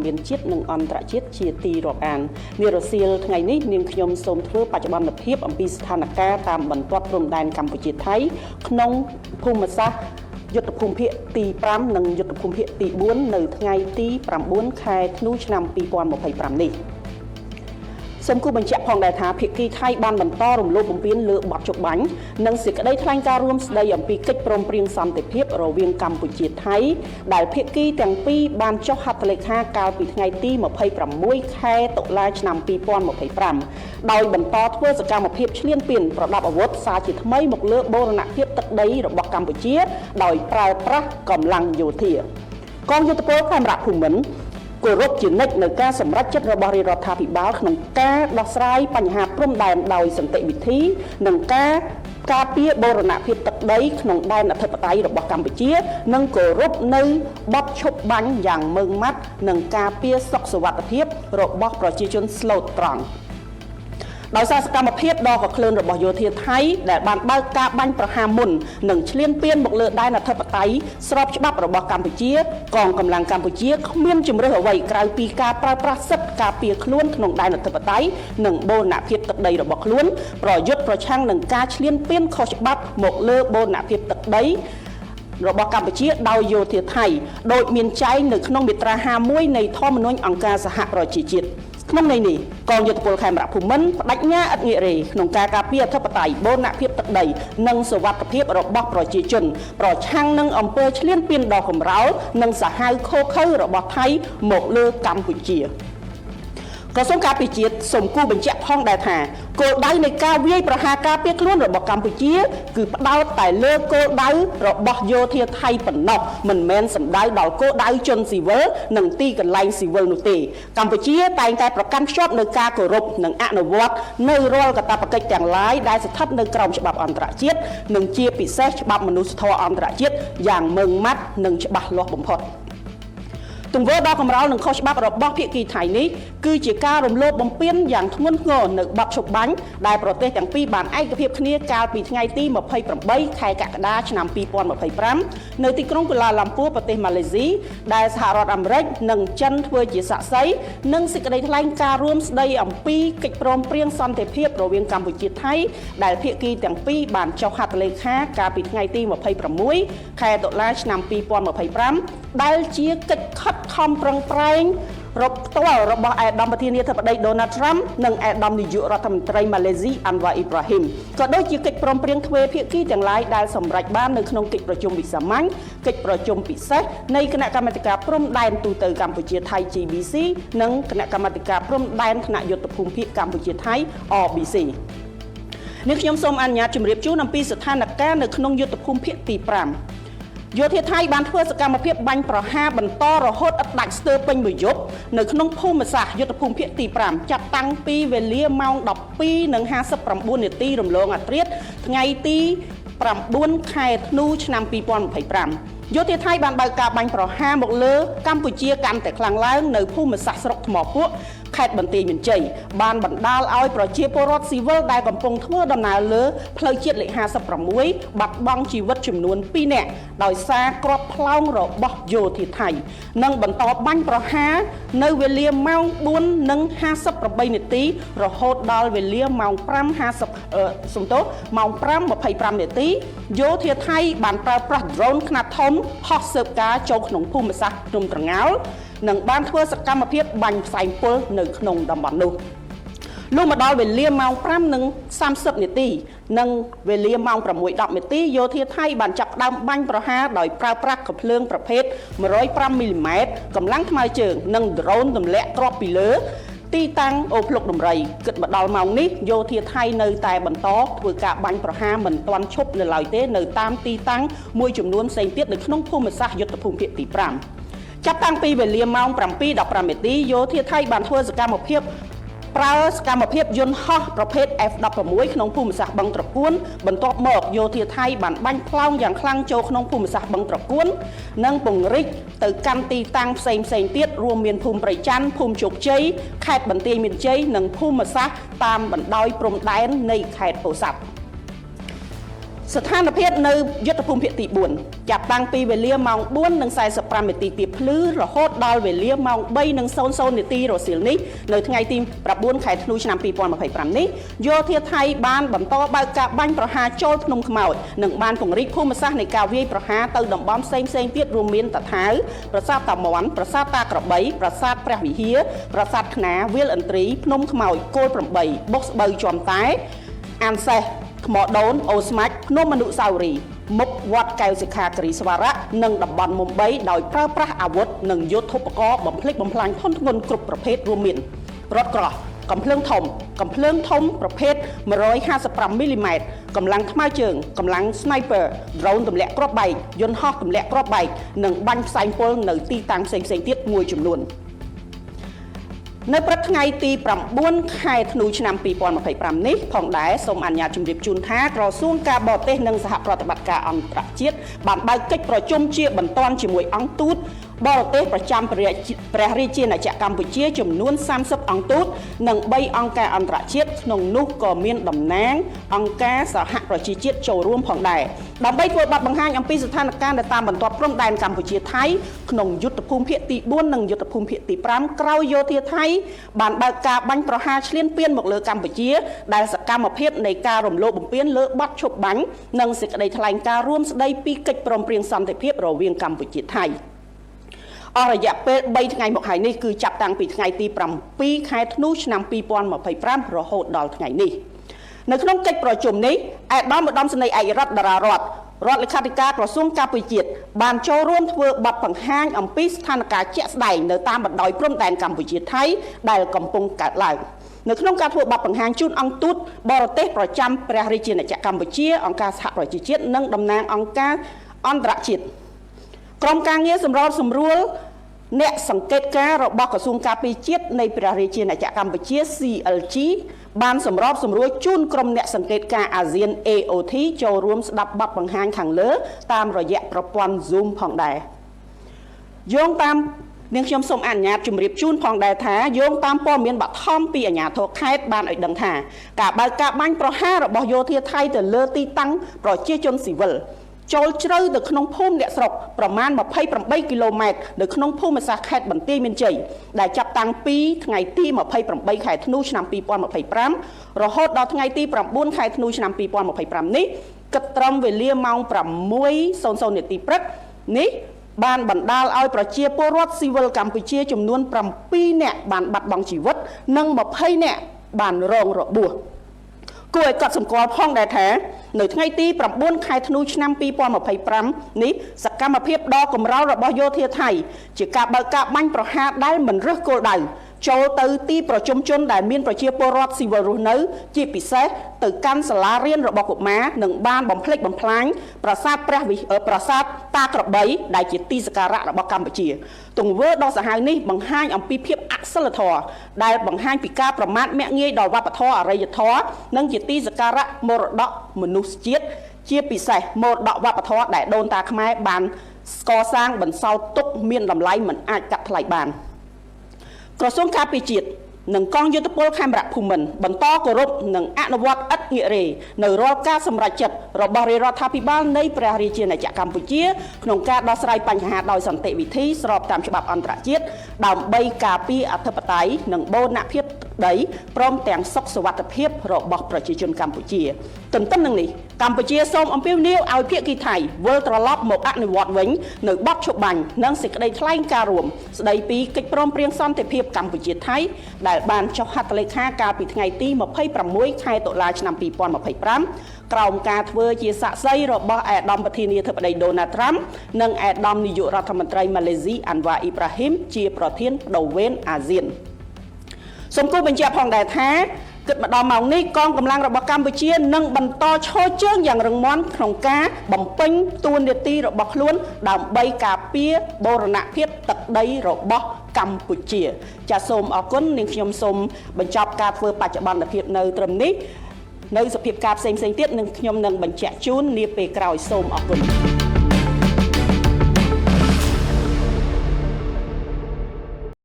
មានជាតិនិងអន្តរជាតិជាទីរាប់អាននារសៀលថ្ងៃនេះនាងខ្ញុំសូមធ្វើបច្ចុប្បន្នភាពអំពីស្ថានភាពតាមបន្ទាត់ព្រំដែនកម្ពុជាថៃក្នុងភូមិសាស្ត្រយុទ្ធភូមិភាគទី5និងយុទ្ធភូមិភាគទី4នៅថ្ងៃទី9ខែធ្នូឆ្នាំ2025នេះ។សូមគូបញ្ជាក់ផងដែរថាភាគីថៃបានបន្តរំលោភបំពានលើបទច្បាញ់និងសេចក្តីថ្លែងការណ៍រួមស្តីអំពីកិច្ចព្រមព្រៀងសន្តិភាពរវាងកម្ពុជាថៃដែលភាគីទាំងពីរបានចុះហត្ថលេខាកាលពីថ្ងៃទី26ខែតុលាឆ្នាំ2025ដោយបន្តធ្វើសកម្មភាពឈ្លានពានប្រដាប់អាវុធសារជាថ្មីមកលើបូរណភាពទឹកដីរបស់កម្ពុជាដោយប្រើប្រាស់កម្លាំងយោធាកងយោធពលខេមរៈភូមិន្ទគោរពជានិច្ចនៅការសម្រេចចិត្តរបស់រាជរដ្ឋាភិបាលក្នុងការដោះស្រាយបញ្ហាព្រំដែនដោយសន្តិវិធីនិងការការពារបូរណភាពទឹកដីក្នុងដែនអធិបតេយ្យរបស់កម្ពុជា និងគោរពនៅបទឈប់បាញ់យ៉ាងម៉ឺងម៉ាត់និងការពារសុខសុវត្ថិភាពរបស់ប្រជាជនស្លូតត្រង់ដោយសារសកម្មភាពដ៏កក្លឿនរបស់យោធាថៃដែលបានបើកការបាញ់ប្រហារមុននិងឈ្លានពានមកលើដែនអធិបតេយ្យស្របច្បាប់របស់កម្ពុជាកងកម្លាំងកម្ពុជាគ្មានជម្រើសអ្វីក្រៅពីការប្រើប្រាស់សិទ្ធិការពារខ្លួនក្នុងដែនអធិបតេយ្យនិងបូរណភាពទឹកដីរបស់ខ្លួនប្រយុទ្ធប្រឆាំងនឹងការឈ្លានពានខុសច្បាប់មកលើបូរណភាពទឹកដីរបស់កម្ពុជាដោយយោធាថៃដោយមានចែងនៅក្នុងមាត្រា51នៃធម្មនុញ្ញអង្គការសហប្រជាជាតិក្នុងន័យនេះកងយោធពលខេមរៈភូមិន្ទបដិញ្ញាឥតងាករេក្នុងការការពារអធិបតេយ្យបូរណភាពទឹកដីនិងសុវត្ថិភាពរបស់ប្រជាជនប្រឆាំងនឹងអំពើឈ្លានពានដ៏កម្រោលនិងសាហាវឃោរឃៅរបស់ថៃមកលើកម្ពុជាក្រសួងការពារជាតិសូមគូបញ្ជាក់ផងដែរថាគោលដៅនៃការវាយប្រហារការពារខ្លួនរបស់កម្ពុជាគឺផ្ដោតតែលើគោលដៅរបស់យោធាថៃប៉ុណ្ណោះមិនមែនសំដៅដល់គោលដៅជនស៊ីវិលនិងទីកន្លែងស៊ីវិលនោះទេកម្ពុជាតែងតែប្រកាន់ខ្ជាប់នៅការគោរពនិងអនុវត្តនៅរាល់កាតព្វកិច្ចទាំងឡាយដែលស្ថិតនៅក្រោមច្បាប់អន្តរជាតិនិងជាពិសេសច្បាប់មនុស្សធម៌អន្តរជាតិយ៉ាងម៉ឺងម៉ាត់និងច្បាស់លាស់បំផុតទង្វើដ៏កម្រោលនិងខុសច្បាប់របស់ភាគីថៃនេះគឺជាការរំលោភបំពានយ៉ាងធ្ងន់ធ្ងរនៅបទឈប់បាញ់ដែលប្រទេសទាំងពីរបានឯកភាពគ្នាកាលពីថ្ងៃទី28ខែកក្កដាឆ្នាំ2025នៅទីក្រុងកូឡាឡាំពួរប្រទេសម៉ាឡេស៊ីដែលសហរដ្ឋអាមេរិកនិងចិនធ្វើជាសាក្សីនិងសេចក្តីថ្លែងការណ៍រួមស្តីអំពីកិច្ចព្រមព្រៀងសន្តិភាពរវាងកម្ពុជាថៃដែលភាគីទាំងពីរបានចុះហត្ថលេខាកាលពីថ្ងៃទី26ខែតុលាឆ្នាំ2025ដែលជាកិច្ចខិតខំប្រឹងប្រែងរកផ្ទាល់របស់ឯកឧត្តមប្រធានាធិបតីដូណាល់ត្រាំនិងឯកឧត្តមនាយករដ្ឋមន្ត្រីម៉ាឡេស៊ីអាន់វ៉ាអ៊ីប្រាហ៊ីមក៏ដូចជាកិច្ចព្រមព្រៀងទ្វេភាគីទាំងឡាយដែលសម្រេចបាននៅក្នុងកិច្ចប្រជុំវិសាមញ្ញកិច្ចប្រជុំពិសេសនៃគណៈកម្មាធិការព្រំដែនទូទៅកម្ពុជាថៃ GBC និងគណៈកម្មាធិការព្រំដែនថ្នាក់យុទ្ធភូមិភាគកម្ពុជាថៃ RBC នេះខ្ញុំសូមអនុញ្ញាតជម្រាបជូនអំពីស្ថានភាពនៅក្នុងយុទ្ធភូមិភាគទី5យោធាថៃបានធ្វើសកម្មភាពបាញ់ប្រហារបន្តរហូតឥតដាច់ស្ទើរពេញមួយយប់នៅក្នុងភូមិសាស្ត្រយុទ្ធភូមិភាគទី5ចាប់តាំងពីវេលាម៉ោង12:59នាទីរំលងអាធ្រាត្រថ្ងៃទី9ខែធ្នូឆ្នាំ2025យោធាថៃបានបើកការបាញ់ប្រហារមកលើកម្ពុជាកាន់តែខ្លាំងឡើងនៅភូមិសាស្ត្រស្រុកថ្មពួកខេត្តបន្ទាយមានជ័យបានបណ្ដាលឲ្យប្រជាពលរដ្ឋស៊ីវិលដែលកំពុងធ្វើដំណើរលើផ្លូវជាតិលេខ56បាត់បង់ជីវិតចំនួន2នាក់ដោយសារគ្រាប់ផ្លោងរបស់យោធាថៃនិងបន្តបាញ់ប្រហារនៅវេលាម៉ោង4:58នាទីរហូតដល់វេលាម៉ោង5:50សំទោសម៉ោង5:25នាទីយោធាថៃបានប្រើប្រាស់ដ្រូនខ្នាតធំហោះស៊ើបការចូលក្នុងភូមិសាស្ត្រភ្នំត្រងោលនិងបានធ្វើសកម្មភាពបាញ់ផ្សែងពុលនៅក្នុងតំបន់នោះលុះមកដល់វេលាម៉ោង5:30នាទីនិងវេលាម៉ោង6:10នាទីយោធាថៃបានចាប់ផ្ដើមបាញ់ប្រហារដោយប្រើប្រាស់កាំភ្លើងប្រភេទ105មីលីម៉ែត្រកម្លាំងថ្មើរជើងនិងដ្រូនទម្លាក់គ្រាប់ពីលើទីតាំងអូភ្លុកដំរីគិតមកដល់ម៉ោងនេះយោធាថៃនៅតែបន្តធ្វើការបាញ់ប្រហារមិនទាន់ឈប់នៅឡើយទេនៅតាមទីតាំងមួយចំនួនផ្សេងទៀតនៅក្នុងភូមិសាស្ត្រយុទ្ធភូមិភាគទី5ចាប់តាំងពីវេលាម៉ោង7:15នាទីយោធាថៃបានធ្វើសកម្មភាពប្រើសកម្មភាពយន្តហោះប្រភេទ F16 ក្នុងភូមិសាស្ត្របឹងត្រកួនបន្ទាប់មកយោធាថៃបានបាញ់ផ្លោងយ៉ាងខ្លាំងចូលក្នុងភូមិសាស្ត្របឹងត្រកួននិងពង្រីកទៅកាន់ទីតាំងផ្សេងផ្សេងទៀតរួមមានភូមិព្រៃច័ន្ទភូមិជោគជ័យខេត្តបន្ទាយមានជ័យនិងភូមិសាស្ត្រតាមបណ្ដោយព្រំដែននៃខេត្តពោធិ៍សាត់ ស្ថានភាពនៅយុទ្ធភូមិភាគទី4ចាប់តាំងពីវេលាម៉ោង4:45នាទីទៀបភ្លឺរហូតដល់វេលាម៉ោង3:00នាទីរសៀលនេះនៅថ្ងៃទី9ខែធ្នូឆ្នាំ2025នេះយោធាថៃបានបន្តបើកការបាញ់ប្រហារចូលភ្នំខ្មោចនិងបានពង្រីកភូមិសាស្ត្រនៃការវាយប្រហារទៅតំបន់ផ្សេងៗទៀតរួមមានតាថាវប្រាសាទតាមាន់ប្រាសាទតាក្របីប្រាសាទព្រះវិហារប្រាសាទខ្នាវាលឥន្ទ្រីភ្នំខ្មោចគោល8បុកស្បូវជាំតែអានសេះថ្មដូនអូស្មាច់ភ្នំអនុស្សាវរីយ៍មុខវត្តកែវសិក្ខាគិរីស្វារៈនិងតំបន់មុំ3ដោយប្រើប្រាស់អាវុធនិងយុទ្ធោបករណ៍បំផ្លិចបំផ្លាញធនធ្ងន់គ្រប់ប្រភេទរួមមានរថក្រោះកំភ្លើងធំកំភ្លើងធំប្រភេទ155មីលីម៉ែត្រកម្លាំងថ្មើរជើងកម្លាំង sniper drone ទម្លាក់គ្រាប់បែកយន្តហោះទម្លាក់គ្រាប់បែកនិងបាញ់ផ្សែងពុលនៅទីតាំងផ្សេងៗទៀតមួយចំនួននៅព្រឹកថ្ងៃទី9ខែធ្នូឆ្នាំ2025នេះផងដែរសូមអនុញ្ញាតជម្រាបជូនថាក្រសួងការបរទេសនិងសហប្រតិបត្តិការអន្តរជាតិបានបើកកិច្ចប្រជុំជាបន្ទាន់ជាមួយអង្គទូតបរទេសប្រចាំព្រះរាជាណាចក្រកម្ពុជាចំនួន30អង្គទូតនិង3អង្គការអន្តរជាតិក្នុងនោះក៏មានតំណាងអង្គការសហប្រជាជាតិចូលរួមផងដែរដើម្បីធ្វើបទបង្ហាញអំពីស្ថានភាពនៅតាមបន្ទាត់ព្រំដែនកម្ពុជាថៃក្នុងយុទ្ធភូមិភាគទី4និងយុទ្ធភូមិភាគទី5ក្រោយយោធាថៃបានបើកការបាញ់ប្រហារឈ្លានពានមកលើកម្ពុជាដែលសកម្មភាពនៃការរំលោភបំពានលើបទឈប់បាញ់និងសេចក្តីថ្លែងការណ៍រួមស្តីពីកិច្ចព្រមព្រៀងសន្តិភាពរវាងកម្ពុជាថៃអស់រយៈពេល3ថ្ងៃមកហើយនេះគឺចាប់តាំងពីថ្ងៃទី7ខែធ្នូឆ្នាំ2025រហូតដល់ថ្ងៃនេះនៅក្នុងកិច្ចប្រជុំនេះឯកឧត្តមឧត្តមសេនីយ៍ឯករដ្ឋតារារដ្ឋរដ្ឋលេខាធិការក្រសួងការពារជាតិបានចូលរួមធ្វើបទបង្ហាញអំពីស្ថានភាពជាក់ស្ដែងនៅតាមបណ្ដោយព្រំដែនកម្ពុជាថៃដែលកំពុងកើតឡើងនៅក្នុងការធ្វើបទបង្ហាញជូនអង្គទូតបរទេសប្រចាំព្រះរាជាណាចក្រកម្ពុជាអង្គការសហប្រជាជាតិនិងតំណាងអង្គការអន្តរជាតិក្រុមការងារសម្របសម្រួលអ្នកសង្កេតការរបស់ក្រសួងការពារជាតិនៃព្រះរាជាណាចក្រកម្ពុជា CLG បានសម្របសម្រួលជូនក្រុមអ្នកសង្កេតការអាស៊ាន AOT ចូលរួមស្ដាប់បទបង្ហាញខាងលើតាមរយៈប្រព័ន្ធ Zoom ផងដែរយោងតាមនាងខ្ញុំសូមអនុញ្ញាតជម្រាបជូនផងដែរថាយោងតាមព័ត៌មានបឋមពីអាជ្ញាធរខេត្តបានឲ្យដឹងថាការបើកការបាញ់ប្រហាររបស់យោធាថៃទៅលើទីតាំងប្រជាជនស៊ីវិលចូលជ្រៅទៅក្នុងភូមិអ្នកស្រុកប្រមាណ28គីឡូម៉ែត្រនៅក្នុងភូមិសាស្ត្រខេត្តបន្ទាយមានជ័យដែលចាប់តាំងពីថ្ងៃទី28ខែធ្នូឆ្នាំ2025រហូតដល់ថ្ងៃទី9ខែធ្នូឆ្នាំ2025នេះគិតត្រឹមវេលាម៉ោង6:00នាទីព្រឹកនេះបានបណ្ដាលឲ្យប្រជាពលរដ្ឋស៊ីវិលកម្ពុជាចំនួន7នាក់បានបាត់បង់ជីវិតនិង20នាក់បានរងរបួសគួរឲ្យកត់សម្គាល់ផងដែរថានៅថ្ងៃទី9ខែធ្នូឆ្នាំ2025នេះសកម្មភាពដ៏កម្រោលរបស់យោធាថៃជាការបើកការបាញ់ប្រហារដែលមិនរើសគោលដៅចូលទៅទីប្រជុំជនដែលមានប្រជាពលរដ្ឋស៊ីវិលរស់នៅជាពិសេសទៅកាន់សាលារៀនរបស់កុមារនិងបានបំផ្លិចបំផ្លាញប្រាសាទព្រះវិប្រាសាទតាក្របីដែលជាទីសក្ការៈរបស់កម្ពុជាទង្វើដ៏សាហាវនេះបង្ហាញអំពីភាពអសិលធម៌ដែលបង្ហាញពីការប្រមាថមាក់ងាយដល់វប្បធម៌អរិយធម៌និងជាទីសក្ការៈមរតកមនុស្សជាតិជាពិសេសមរតកវប្បធម៌ដែលដូនតាខ្មែរបានកសាងបន្សល់ទុកមានតម្លៃមិនអាចកាត់ថ្លៃបានក្រសួងការពារជាតិនិងកងយុទ្ធពលខេមរៈភូមិន្ទបន្តគោរពនិងអនុវត្តឥតងាករេនៅរាល់ការសម្រេចចិត្តរបស់រាជរដ្ឋាភិបាលនៃព្រះរាជាណាចក្រកម្ពុជាក្នុងការដោះស្រាយបញ្ហាដោយសន្តិវិធីស្របតាមច្បាប់អន្តរជាតិដើម្បីការពារអធិបតេយ្យនិងបូរណភាពទឹកដីព្រមទាំងសុខសុវត្ថិភាពរបស់ប្រជាជនកម្ពុជាទន្ទឹមនឹងនេះកម្ពុជាសូមអំពាវនាវឲ្យភាគីថៃវិលត្រឡប់មកអនុវត្តវិញនៅបទឈប់បាញ់និងសេចក្តីថ្លែងការណ៍រួមស្តីពីកិច្ចព្រមព្រៀងសន្តិភាពកម្ពុជាថៃដែលបានចុះហត្ថលេខាកាលពីថ្ងៃទី26ខែតុលាឆ្នាំ2025ក្រោមការធ្វើជាសាក្សីរបស់ឯកឧត្តមប្រធានាធិបតីដូណាល់ត្រាំនិងឯកឧត្តមនាយករដ្ឋមន្ត្រីម៉ាឡេស៊ីអាន់វ៉ាអ៊ីប្រាហ៊ីមជាប្រធានប្ដូរវេនអាស៊ានសូមគូបញ្ជាក់ផងដែរថាគិតមកដល់ម៉ោងនេះកងកម្លាំងរបស់កម្ពុជានឹងបន្តឈរជើងយ៉ាងរឹងមាំក្នុងការបំពេញតួនាទីរបស់ខ្លួនដើម្បីការពារបូរណភាពទឹកដីរបស់កម្ពុជាចាសសូមអរគុណនាងខ្ញុំសូមបញ្ចប់ការធ្វើបច្ចុប្បន្នភាពនៅត្រឹមនេះនៅសភាពការផ្សេងៗទៀតនឹងខ្ញុំនឹងបញ្ជាក់ជូននាពេលក្រោយសូមអរគុណ